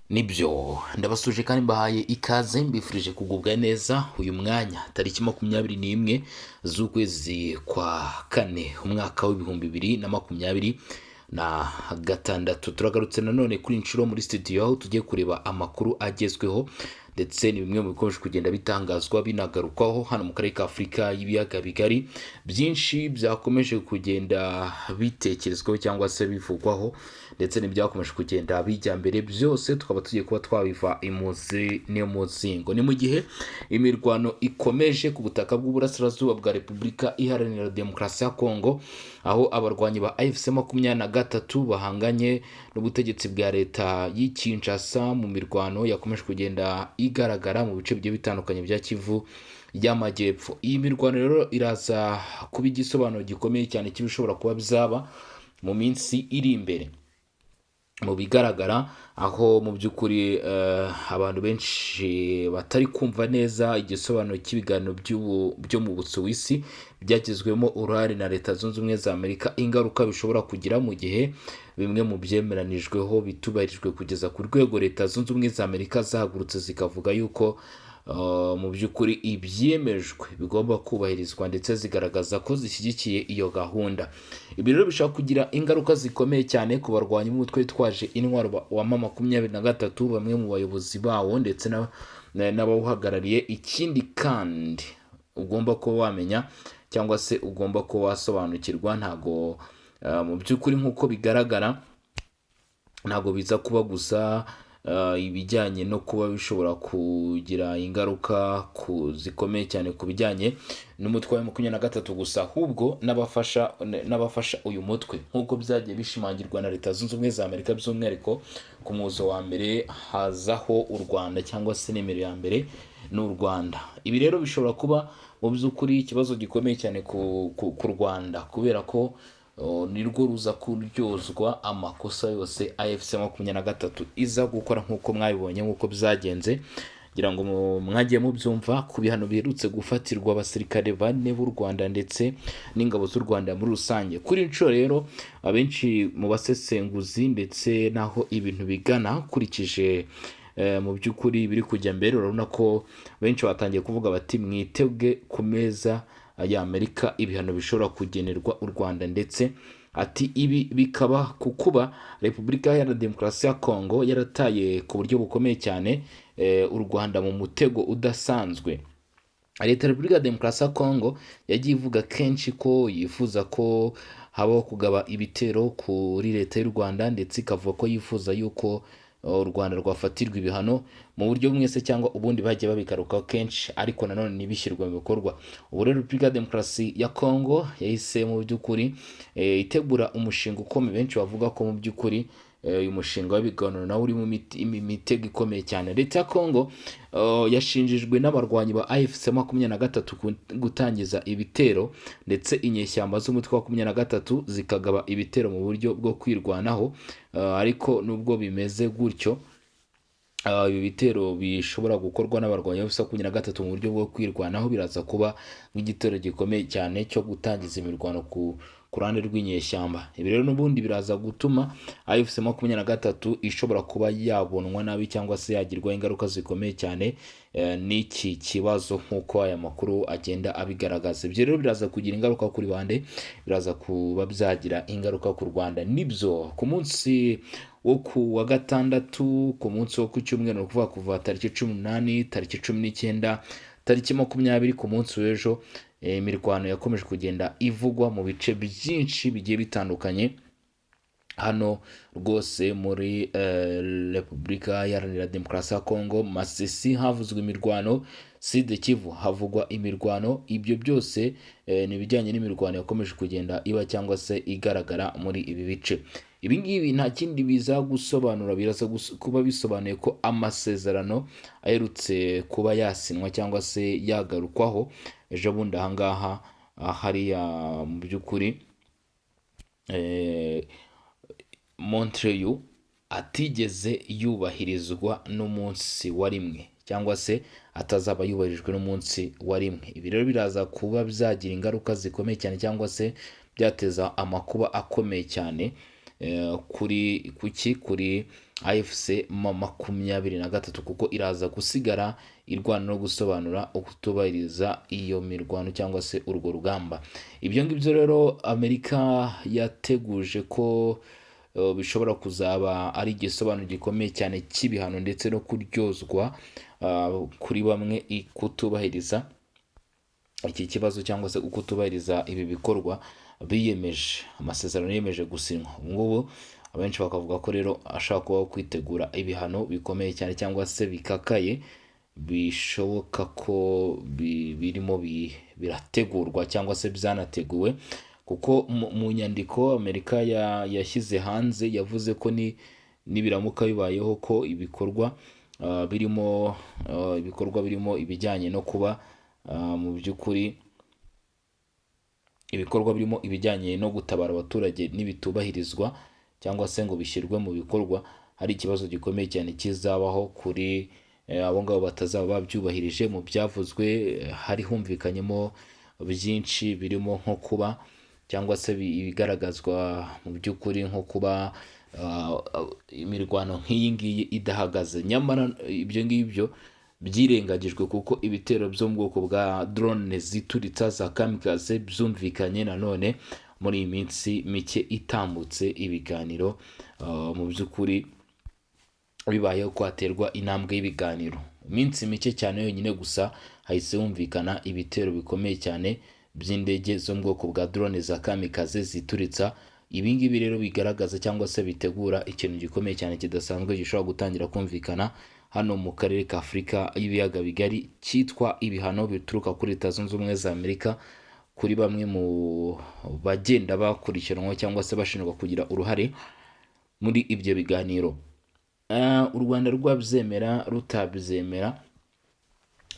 Nibyo, ndabasuje kandi mbahaye ikaze, mbifurije kugubwa neza uyu mwanya tariki 21 z'ukwezi kwa kane, umwaka w'2026. Turagarutse nanone kuri inshuro muri studio, aho tugiye kureba amakuru agezweho, ndetse ni bimwe mu bikomeje kugenda bitangazwa binagarukwaho hano mu karere ka Afurika y'ibiyaga bigari. Byinshi byakomeje kugenda bitekerezwaho cyangwa se bivugwaho, ndetse n'ibyakomeje kugenda bijya mbere, byose tukaba tugiye kuba twabiva imuzi n'umuzingo. Ni mu gihe imirwano ikomeje ku butaka bw'uburasirazuba bwa Repubulika Iharanira Demokarasi ya Kongo, aho abarwanyi ba AFC 23 bahanganye n'ubutegetsi bwa leta y'i Kinshasa mu mirwano yakomeje kugenda igaragara mu bice bigiye bitandukanye bya Kivu y'Amajyepfo. Iyi mirwano rero iraza kuba igisobanuro gikomeye cyane cy'ibishobora kuba byaba mu minsi iri imbere. Mu bigaragara, aho mu by'ukuri abantu benshi batari kumva neza igisobanuro cy'ibiganiro byo mu Busuwisi byagizwemo uruhare na Leta Zunze Ubumwe za Amerika, ingaruka bishobora kugira mu gihe bimwe mu byemeranijweho bitubahirijwe, kugeza ku rwego Leta Zunze Ubumwe za Amerika zahagurutse zikavuga yuko mu by'ukuri ibyemejwe bigomba kubahirizwa, ndetse zigaragaza ko zishyigikiye iyo gahunda. Ibi rero bishobora kugira ingaruka zikomeye cyane ku barwanyi b'umutwe witwaje intwaro wa M23, bamwe mu bayobozi bawo ndetse n'abawuhagarariye. Ikindi kandi ugomba kuba wamenya cyangwa se ugomba kuba wasobanukirwa, ntago mu by'ukuri nk'uko bigaragara ntabwo biza kuba gusa ibijyanye no kuba bishobora kugira ingaruka zikomeye cyane ku bijyanye n'umutwe wa 23 gusa, ahubwo n'abafasha uyu mutwe, nk'uko byagiye bishimangirwa na Leta Zunze Ubumwe za Amerika, by'umwihariko ku muzo wa mbere hazaho u Rwanda, cyangwa se nimero ya mbere ni u Rwanda. Ibi rero bishobora kuba mu by'ukuri ikibazo gikomeye cyane ku Rwanda, kubera ko nirwo ruza kuryozwa amakosa yose AFC 23 iza gukora, nk'uko mwabibonye, nk'uko byagenze, ngira ngo mwagiye mubyumva ku bihano biherutse gufatirwa abasirikare bane b'u Rwanda ndetse n'ingabo z'u Rwanda muri rusange. Kuri inshuro rero, abenshi mu basesenguzi ndetse n'aho ibintu bigana, ukurikije mu by'ukuri biri kujya mbere, urabona ko benshi batangiye kuvuga bati mwitebwe ku meza ya Amerika ibihano bishobora kugenerwa u Rwanda, ndetse ati ibi bikaba ku kuba Repubulika Iharanira Demokarasi ya Kongo yarataye ku buryo bukomeye cyane u Rwanda mu mutego udasanzwe. Leta ya Repubulika ya Demokarasi ya Kongo yagiye ivuga kenshi ko yifuza ko habaho kugaba ibitero kuri leta y'u Rwanda, ndetse ikavuga ko yifuza yuko u Rwanda rwafatirwa ibihano mu buryo bumwe se cyangwa ubundi. Bagiye babigarukaho kenshi, ariko nanone ntibishyirwe mu bikorwa. Ubu rero Repubulika ya Demokarasi ya Kongo yahise mu by'ukuri itegura umushinga ukomeye, benshi bavuga ko mu by'ukuri uyu mushinga w'ibiganiro nawe uri mu mitego ikomeye cyane. Leta ya Kongo yashinjijwe n'abarwanyi ba AFC 23 gutangiza ibitero, ndetse inyeshyamba z'umutwe wa 23 zikagaba ibitero mu buryo bwo kwirwanaho. Ariko nubwo bimeze gutyo, ibi bitero bishobora gukorwa n'abarwanyi ba AFC 23 mu buryo bwo kwirwanaho biraza kuba nk'igitero gikomeye cyane cyo gutangiza imirwano ku ruhande rw'inyeshyamba. Ibi rero n'ubundi biraza gutuma AFC 23 ishobora kuba yabonwa nabi cyangwa se yagirwaho ingaruka zikomeye cyane n'iki kibazo, nk'uko aya makuru agenda abigaragaza. Ibyo rero biraza kugira ingaruka kuri bande? Biraza kuba byagira ingaruka ku Rwanda. Nibyo, ku munsi wo ku wa gatandatu, ku munsi wo ku cyumweru, ni ukuvuga kuva tariki 18, tariki 19, tariki 20, ku munsi w'ejo, imirwano yakomeje kugenda ivugwa mu bice byinshi bigiye bitandukanye hano rwose muri Repubulika Iharanira Demokarasi ya Kongo. Masisi havuzwe imirwano, Sud Kivu havugwa imirwano. Ibyo byose ni ibijyanye n'imirwano yakomeje kugenda iba cyangwa se igaragara muri ibi bice. Ibi ngibi nta kindi biza gusobanura, biraza kuba bisobanuye ko amasezerano aherutse kuba yasinwa cyangwa se yagarukwaho ejo bundi ahangaha hariya mu by'ukuri Montreal atigeze yubahirizwa n'umunsi wa rimwe, cyangwa se atazaba yubahirijwe n'umunsi wa rimwe. Ibi rero biraza kuba byagira ingaruka zikomeye cyane, cyangwa se byateza amakuba akomeye cyane kuri kuki kuri AFC M23, kuko iraza gusigara irwana no gusobanura ukutubahiriza iyo mirwano cyangwa se urwo rugamba. Ibyo ngibyo rero Amerika yateguje ko bishobora kuzaba ari igisobanuro gikomeye cyane cy'ibihano ndetse no kuryozwa kuri bamwe kutubahiriza iki kibazo cyangwa se kutubahiriza ibi bikorwa biyemeje, amasezerano yiyemeje gusinywa. Ubu ngubu abenshi bakavuga ko rero ashobora kubaho kwitegura ibihano bikomeye cyane cyangwa se bikakaye, bishoboka ko birimo birategurwa cyangwa se byanateguwe, kuko mu nyandiko Amerika yashyize hanze yavuze ko nibiramuka bibayeho ko ibikorwa birimo ibikorwa birimo ibijyanye no kuba mu by'ukuri ibikorwa birimo ibijyanye no gutabara abaturage nibitubahirizwa cyangwa se ngo bishyirwe mu bikorwa, hari ikibazo gikomeye cyane kizabaho kuri abo ngabo batazaba babyubahirije. Mu byavuzwe hari humvikanyemo byinshi birimo nko kuba cyangwa se ibigaragazwa mu by'ukuri nko kuba imirwano nk'iyi ngiyi idahagaze, nyamara ibyo ngibyo byirengagijwe kuko ibitero byo mu bwoko bwa drone zituritsa za kamikaze byumvikanye nanone muri iyi minsi mike itambutse. Ibiganiro mu by'ukuri bibayeho ko haterwa intambwe y'ibiganiro, iminsi mike cyane yonyine gusa hahise humvikana ibitero bikomeye cyane by'indege zo mu bwoko bwa drone za kamikaze zituritsa. Ibi ngibi rero bigaragaza cyangwa se bitegura ikintu gikomeye cyane kidasanzwe gishobora gutangira kumvikana hano mu karere ka Afurika y'ibiyaga bigari, cyitwa ibihano bituruka kuri Leta Zunze Ubumwe za Amerika kuri bamwe mu bagenda bakurikiranwa cyangwa se bashinjwa kugira uruhare muri ibyo biganiro. U Rwanda rwabyemera rutabyemera,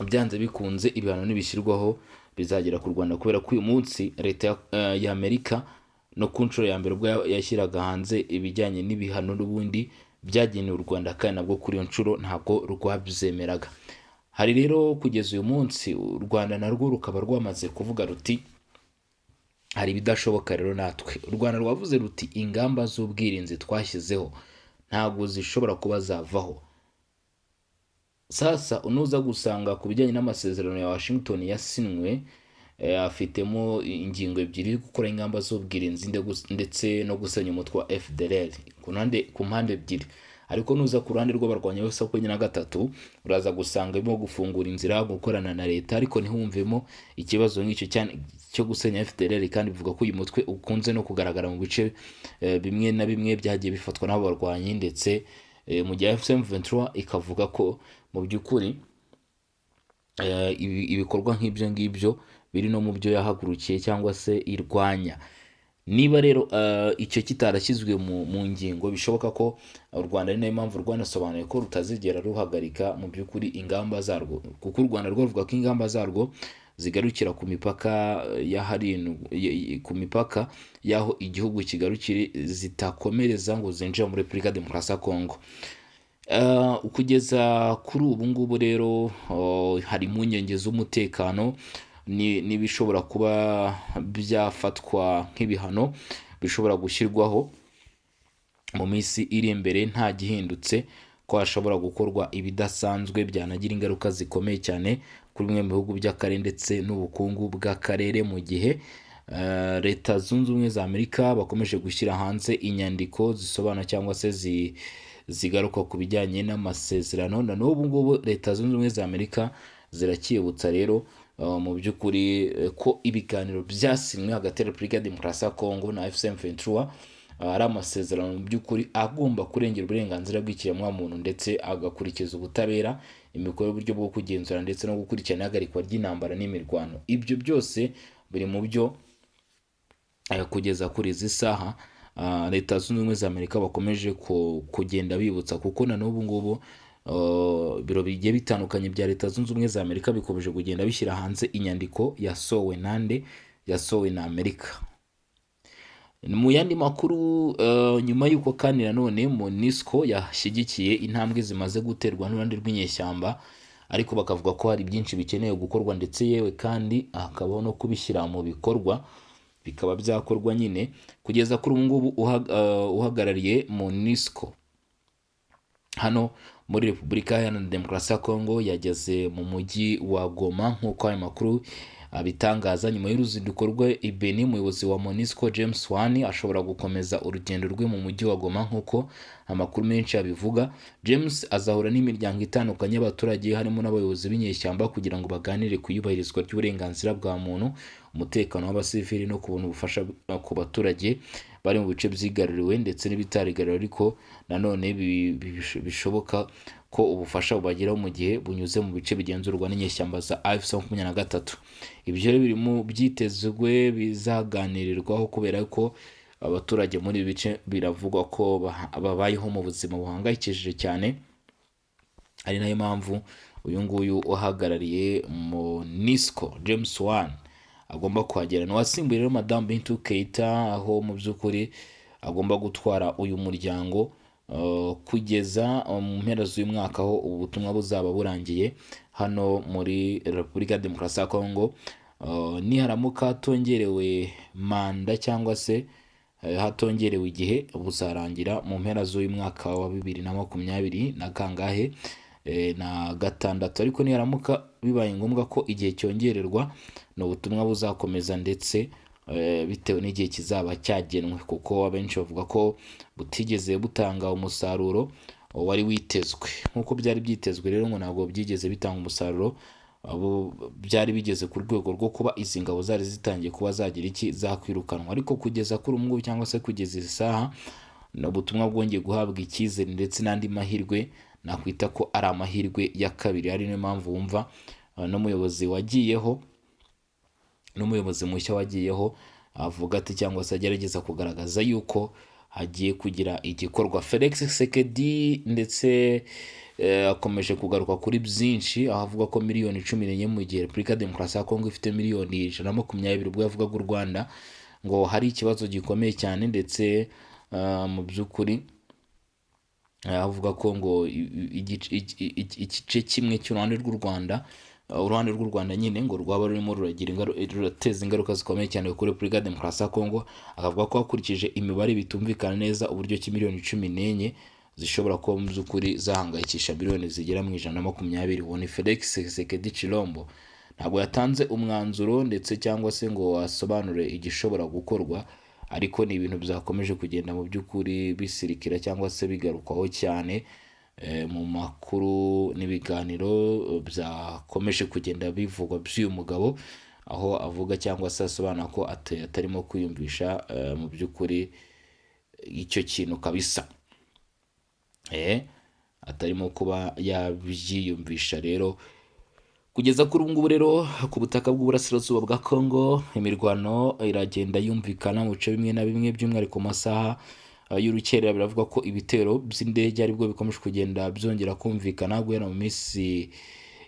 byanze bikunze ibihano nibishyirwaho bizagera ku Rwanda, kubera ko uyu munsi leta ya Amerika no ku nshuro ya mbere ubwo yashyiraga hanze ibijyanye n'ibihano n'ubundi byagenewe u Rwanda, kandi nabwo kuri iyo nshuro ntabwo rwabyemeraga. Hari rero kugeza uyu munsi u Rwanda narwo rukaba rwamaze kuvuga ruti hari ibidashoboka rero natwe. U Rwanda rwavuze ruti ingamba z'ubwirinzi twashyizeho ntabwo zishobora kuba zavaho. Sasa unuza gusanga ku bijyanye n'amasezerano ya Washington yasinwe, afitemo ingingo ebyiri: gukora ingamba z'ubwirinzi ndetse no gusenya umutwe wa FDLR ku mpande ebyiri. Ariko nuza ku ruhande rw'abarwanyi bose 23 uraza gusanga irimo gufungura inzira, gukorana na leta, ariko ntiwumvemo ikibazo nk'icyo cyane cyo gusenya FDLR, kandi bivuga ko uyu mutwe ukunze no kugaragara mu bice bimwe na bimwe byagiye bifatwa n'abo barwanyi, ndetse mu gihe AFC M23 ikavuga ko mu by'ukuri ibikorwa nk'ibyo ngibyo biri no mu byo yahagurukiye cyangwa se irwanya. Niba rero icyo kitarashyizwe mu ngingo, bishoboka ko u Rwanda, ari nayo mpamvu rwanasobanuye ko rutazigera ruhagarika mu by'ukuri ingamba zarwo, kuko u Rwanda rwo ruvuga ko ingamba zarwo zigarukira ku mipaka ku mipaka y'aho igihugu kigarukire, zitakomereza ngo zinjire muri Repubulika ya Demokarasi ya Kongo. Kugeza kuri ubu ngubu rero hari impungenge z'umutekano n'ibishobora kuba byafatwa nk'ibihano bishobora gushyirwaho mu minsi iri imbere nta gihindutse, ko hashobora gukorwa ibidasanzwe byanagira ingaruka zikomeye cyane kuri bimwe mu bihugu by'akarere ndetse n'ubukungu bw'akarere, mu gihe Leta Zunze Ubumwe za Amerika bakomeje gushyira hanze inyandiko zisobanura cyangwa se zigaruka ku bijyanye n'amasezerano. Na n'ubu ngubu Leta Zunze Ubumwe za Amerika ziracyibutsa rero mu by'ukuri ko ibiganiro byasinywe hagati ya Repubulika ya Demokarasi ya Kongo na AFC M23 ari amasezerano mu by'ukuri agomba kurengera uburenganzira bw'ikiremwamuntu ndetse agakurikiza ubutabera, imikorere, uburyo bwo kugenzura ndetse no gukurikirana ihagarikwa ry'intambara n'imirwano. Ibyo byose biri mu byo kugeza kuri izi saha Leta Zunze Ubumwe za Amerika bakomeje kugenda bibutsa, kuko na n'ubu ngubu biro bigiye bitandukanye bya Leta Zunze Ubumwe za Amerika bikomeje kugenda bishyira hanze inyandiko yasohowe nande, yasohowe na Amerika. Mu yandi makuru, nyuma y'uko kandi nanone MONUSCO yashyigikiye intambwe zimaze guterwa n'uruhande rw'inyeshyamba, ariko bakavuga ko hari byinshi bikeneye gukorwa, ndetse yewe kandi hakabaho no kubishyira mu bikorwa, bikaba byakorwa nyine. Kugeza kuri ubu ngubu uhagarariye MONUSCO Hano muri Repubulika Iharanira Demokarasi ya Kongo yageze mu mujyi wa Goma nk'uko ayo makuru abitangaza. Nyuma y'uruzinduko rwe i Beni, umuyobozi wa MONUSCO James Wan ashobora gukomeza urugendo rwe mu mujyi wa Goma nk'uko amakuru menshi abivuga. James azahura n'imiryango itandukanye y'abaturage harimo n'abayobozi b'inyeshyamba kugira ngo baganire ku iyubahirizwa ry'uburenganzira bwa muntu, umutekano w'abasivili no kubona ubufasha ku baturage bari mu bice byigaruriwe ndetse n'ibitarigaruriwe, ariko nanone bishoboka ko ubufasha bubageraho mu gihe bunyuze mu bice bigenzurwa n'inyeshyamba za AFC 23. Ibyo rero biri mu byitezwe bizaganirirwaho kubera ko abaturage muri ibi bice biravugwa ko babayeho mu buzima buhangayikishije cyane, ari nayo mpamvu uyu nguyu uhagarariye MONUSCO James Wan agomba kuhagera. Ni uwasimbuye rero Madamu Bintou Keita, aho mu by'ukuri agomba gutwara uyu muryango kugeza mu mpera z'uyu mwaka, aho ubu butumwa buzaba burangiye hano muri Repubulika ya Demokarasi ya Kongo. Niharamuka hatongerewe manda cyangwa se hatongerewe igihe, buzarangira mu mpera z'uyu mwaka wa 2026 na kangahe na gatandatu. Ariko niharamuka bibaye ngombwa ko igihe cyongererwa, ni ubutumwa buzakomeza ndetse bitewe n'igihe kizaba cyagenwe, kuko abenshi bavuga ko butigeze butanga umusaruro wari witezwe nk'uko byari byitezwe. Rero ngo ntabwo byigeze bitanga umusaruro abo byari bigeze ku rwego rwo kuba izi ngabo zari zitangiye kuba zagira iki zakwirukanwa. Ariko kugeza kuri ubu ngubu cyangwa se kugeza izi saha, ni ubutumwa bwongeye guhabwa icyizere ndetse n'andi mahirwe, nakwita ko ari amahirwe ya kabiri. Ari niyo mpamvu wumva n'umuyobozi wagiyeho, n'umuyobozi mushya wagiyeho avuga ati cyangwa se agerageza kugaragaza yuko hagiye kugira igikorwa. Felix Tshisekedi ndetse akomeje kugaruka kuri byinshi, aho avuga ko miliyoni 14 mu gihe Repubulika ya Demokarasi ya Kongo ifite miliyoni 120, ubwo yavugaga u Rwanda, ngo hari ikibazo gikomeye cyane. Ndetse mu by'ukuri avuga ko ngo igice kimwe cy'uruhande rw'u Rwanda, uruhande rw'u Rwanda nyine ngo rwaba rurimo rurateza ingaruka zikomeye cyane kuri Repubulika ya Demokarasi ya Kongo. Akavuga ko hakurikije imibare bitumvikana neza uburyo ki miliyoni 14 zishobora kuba mu by'ukuri zahangayikisha miliyoni zigera mu 120. Uwo ni Felix Tshisekedi Tshilombo. Ntabwo yatanze umwanzuro ndetse cyangwa se ngo asobanure igishobora gukorwa, ariko ni ibintu byakomeje kugenda mu by'ukuri bisirikira cyangwa se bigarukwaho cyane mu makuru n'ibiganiro byakomeje kugenda bivugwa by'uyu mugabo, aho avuga cyangwa se asobanura ko atarimo kwiyumvisha mu by'ukuri icyo kintu kabisa, atarimo kuba yabyiyumvisha. Rero kugeza kuri ubu ngubu rero, ku butaka bw'uburasirazuba bwa Congo imirwano iragenda yumvikana mu bice bimwe na bimwe, by'umwihariko mu masaha y'urukerera. Biravuga ko ibitero by'indege aribwo bikomeje kugenda byongera kumvikana. Guhera mu minsi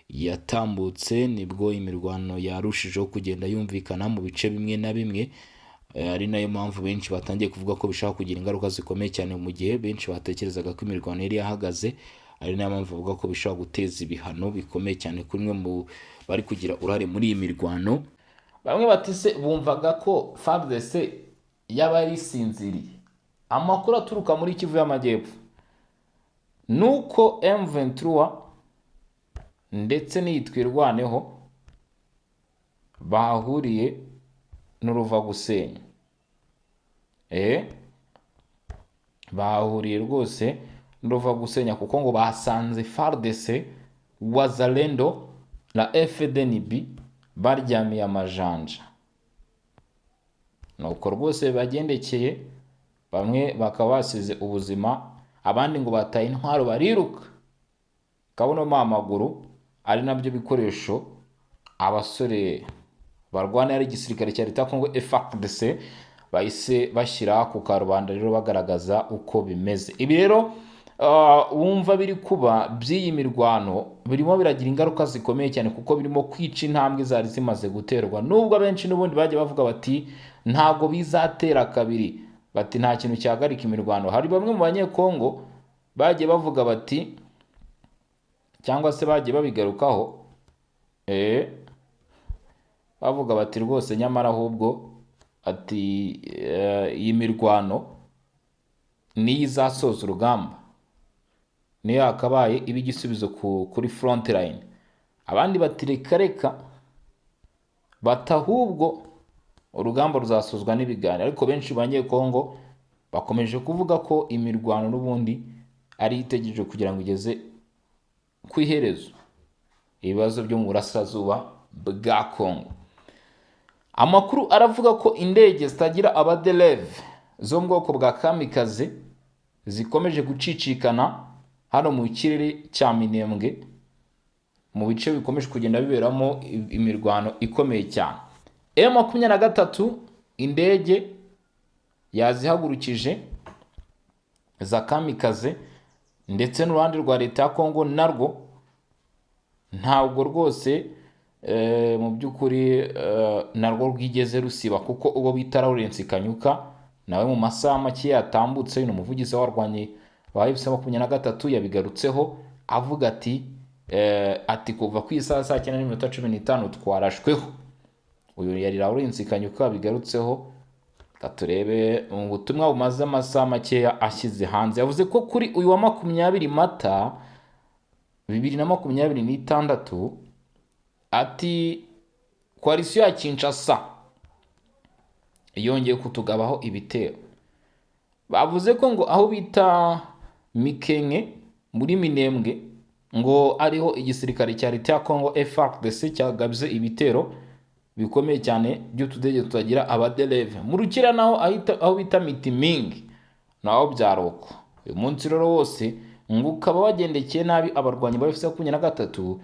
yatambutse nibwo imirwano yarushijeho kugenda yumvikana mu bice bimwe na bimwe, ari nayo mpamvu benshi batangiye kuvuga ko bishobora kugira ingaruka zikomeye cyane, mu gihe benshi batekerezaga ko imirwano yari yahagaze. Ari nayo mpamvu bavuga ko bishobora guteza ibihano bikomeye cyane kuri umwe mu bari kugira uruhare muri iyi mirwano. Bamwe bati se bumvaga ko FARDC yaba yarisinziriye? Amakuru aturuka muri Kivu y'Amajyepfo nuko M23 ndetse n'iyi Twirwaneho bahuriye n'uruva gusenya, bahuriye rwose n'uruva gusenya, kuko ngo basanze FARDC, Wazalendo na FDNB baryamiye amajanja. Nuko rwose bagendekeye, bamwe bakaba basize ubuzima, abandi ngo bataye intwaro bariruka kabonamo amaguru, ari nabyo bikoresho abasore barwana ari igisirikare cya leta ya Kongo FARDC bahise bashyira ku karubanda, rero bagaragaza uko bimeze. Ibi rero wumva biri kuba by'iyi mirwano birimo biragira ingaruka zikomeye cyane, kuko birimo kwica intambwe zari zimaze guterwa, nubwo abenshi n'ubundi bagiye bavuga bati ntabwo bizatera kabiri, bati nta kintu cyahagarika imirwano. Hari bamwe mu Banyekongo bagiye bavuga bati cyangwa se bagiye babigarukaho, bavuga bati rwose nyamara ahubwo ati iyi mirwano niyo izasoza urugamba, niyo yakabaye iba igisubizo kuri front line. Abandi bati reka reka, bati ahubwo urugamba ruzasozwa n'ibiganiro. Ariko benshi Banyekongo bakomeje kuvuga ko imirwano n'ubundi ari itegereje kugira ngo igeze ku iherezo ibibazo byo mu burasirazuba bwa Kongo. Amakuru aravuga ko indege zitagira abadereve zo mu bwoko bwa kamikaze zikomeje gucicikana hano mu kirere cya Minembwe, mu bice bikomeje kugenda biberamo imirwano ikomeye cyane. M23 indege yazihagurukije za kamikaze, ndetse n'uruhande rwa leta ya Kongo narwo ntabwo rwose mu by'ukuri narwo rwigeze rusiba, kuko uwo bita Lawrence Kanyuka nawe mu masaha make yatambutse, ni umuvugizi w'abarwanyi ba AFC 23, yabigarutseho avuga ati kuva ku isaha saa 9:15 twarashweho. Uyu yari Lawrence Kanyuka bigarutseho. Turebe mu butumwa bumaze amasaha makeya ashyize hanze, yavuze ko kuri uyu wa 20 Mata 2026 ati koalisiyo ya Kinshasa yongeye kutugabaho ibitero. Bavuze ko ngo aho bita Mikenke muri Minembwe ngo ariho igisirikare cya leta ya Kongo FARDC cyagabye ibitero bikomeye cyane by'utudege tutagira abadereve. Mu Rukira naho aho bita Mitimingi naho byaroko. Uyu munsi rero wose ngo ukaba wagendekeye nabi abarwanyi ba AFC 23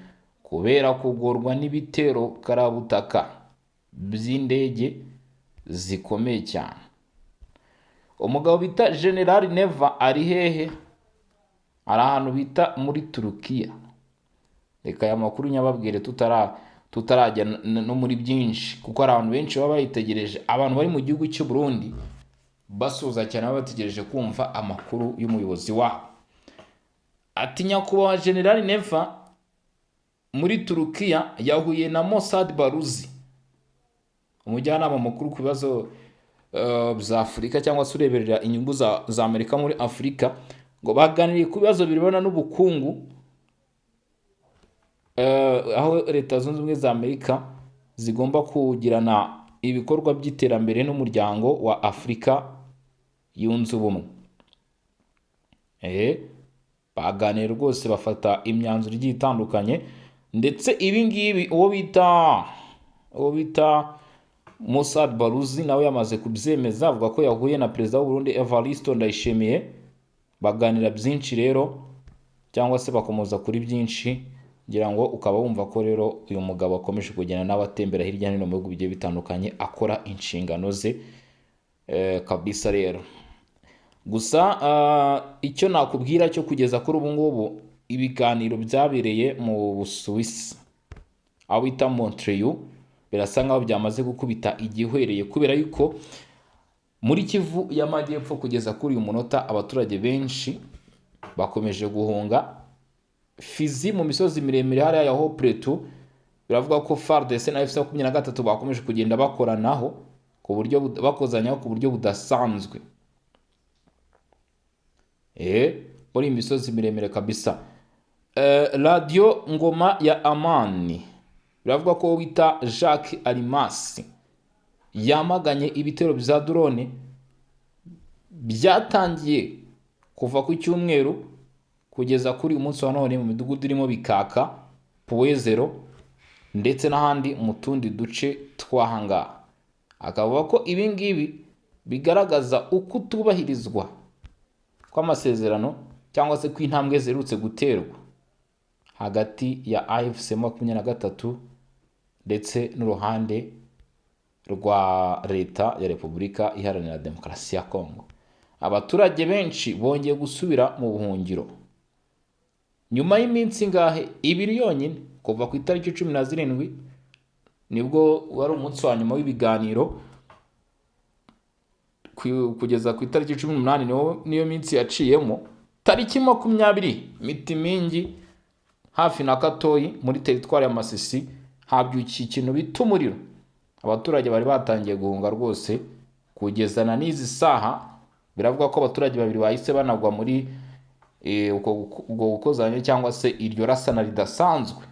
kubera kugorwa n'ibitero karabutaka by'indege zikomeye cyane. Umugabo bita General Neva ari hehe? Ari ahantu bita muri Turukiya. Reka aya makuru nyababwire tutarajya no muri byinshi, kuko hari abantu benshi baba bayitegereje. Abantu bari mu gihugu cy'u Burundi basuza cyane, baba bategereje kumva amakuru y'umuyobozi wabo. Ati nyakubahwa General Neva muri Turukiya yahuye na Mossad Baruzi, umujyanama mukuru ku bibazo bya Afurika cyangwa se ureberera inyungu za Amerika muri Afurika, ngo baganiriye ku bibazo birebana n'ubukungu, aho Leta Zunze Ubumwe za Amerika zigomba kugirana ibikorwa by'iterambere n'umuryango wa Afurika yunze ubumwe. Baganiriye rwose bafata imyanzuro igiye itandukanye, ndetse ibi ngibi uwo bita Mossad Baruzi nawe yamaze kubyemeza, avuga ko yahuye na perezida w'u Burundi Evariste Ndayishimiye, baganira byinshi rero cyangwa se bakomoza kuri byinshi. Ngira ngo ukaba wumva ko rero uyu mugabo akomeje kugenda n'abatembera hirya no hino mu bihugu bigiye bitandukanye akora inshingano ze kabisa. Rero gusa icyo nakubwira cyo kugeza kuri ubu ngubu, ibiganiro byabereye mu Busuwisi aho bita Montreux birasa nkaho byamaze gukubita igihwereye, kubera yuko muri Kivu y'Amajyepfo kugeza kuri uyu munota abaturage benshi bakomeje guhunga. Fizi mu misozi miremire hariya ya Haut Plateau biravuga ko FARDC na AFC 23 bakomeje kugenda bakoranaho ku buryo bakozanyaho ku buryo budasanzwe. Muri imisozi miremire kabisa. Radio Ngoma ya Amani biravuga ko wita Jacques Alimasi yamaganye ibitero bya drone byatangiye kuva ku cyumweru kugeza kuri umunsi wa none mu midugudu irimo Bikaka, Puwezero ndetse n'ahandi mu tundi duce twahangaha. Akavuga ko ibi ngibi bigaragaza uko tubahirizwa kw'amasezerano cyangwa se kw'intambwe zerutse guterwa hagati ya AFC 23 ndetse n'uruhande rwa leta ya Repubulika Iharanira Demokarasi ya Kongo. Abaturage benshi bongeye gusubira mu buhungiro nyuma y'iminsi ingahe? Ibiri yonyine, kuva ku itariki 17 nibwo wari umunsi wa nyuma w'ibiganiro kugeza ku itariki 18 niyo minsi yaciyemo. Tariki 20 Mitimingi hafi na Katoyi muri teritwari ya Masisi habyukiye ikintu bita umuriro. Abaturage bari batangiye guhunga rwose kugeza na n'izi saha. Biravuga ko abaturage babiri bahise banagwa muri ubwo gukozanya cyangwa se iryo rasana ridasanzwe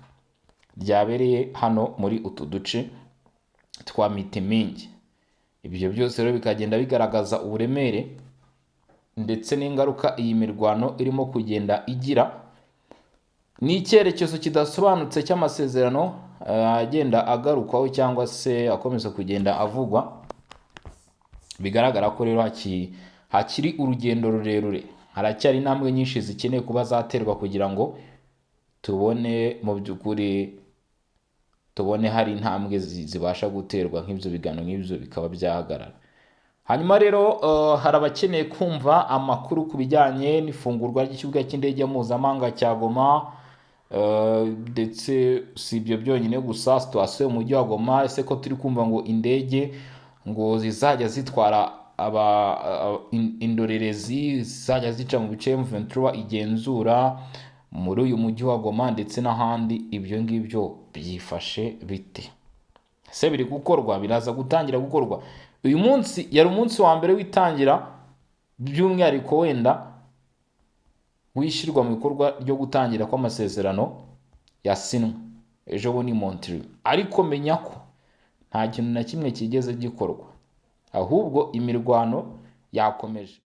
ryabereye hano muri utu duce twa Mitimingi. Ibyo byose rero bikagenda bigaragaza uburemere ndetse n'ingaruka iyi mirwano irimo kugenda igira. Ni icyerekezo kidasobanutse cy'amasezerano agenda agarukwaho cyangwa se akomeza kugenda avugwa. Bigaragara ko rero hakiri urugendo rurerure, haracyari intambwe nyinshi zikeneye kuba zaterwa kugira ngo tubone mu by'ukuri tubone hari intambwe zibasha guterwa, nk'ibyo bigano nk'ibyo bikaba byahagarara. Hanyuma rero hari abakeneye kumva amakuru ku bijyanye n'ifungurwa ry'ikibuga cy'indege mpuzamahanga cya Goma, ndetse si ibyo byonyine gusa, situation mu mujyi wa Goma. Ese ko turi kumva ngo indege ngo zizajya zitwara indorerezi zizajya zica mu bice M23 igenzura muri uyu mujyi wa Goma ndetse n'ahandi, ibyo ngibyo byifashe bite? Ese biri gukorwa? Biraza gutangira gukorwa? Uyu munsi yari umunsi wa mbere w'itangira, by'umwihariko wenda wishyirwa mu bikorwa ryo gutangira kw'amasezerano yasinwe ejo bundi Montreal, ariko menya ko nta kintu na kimwe kigeze gikorwa, ahubwo imirwano yakomeje.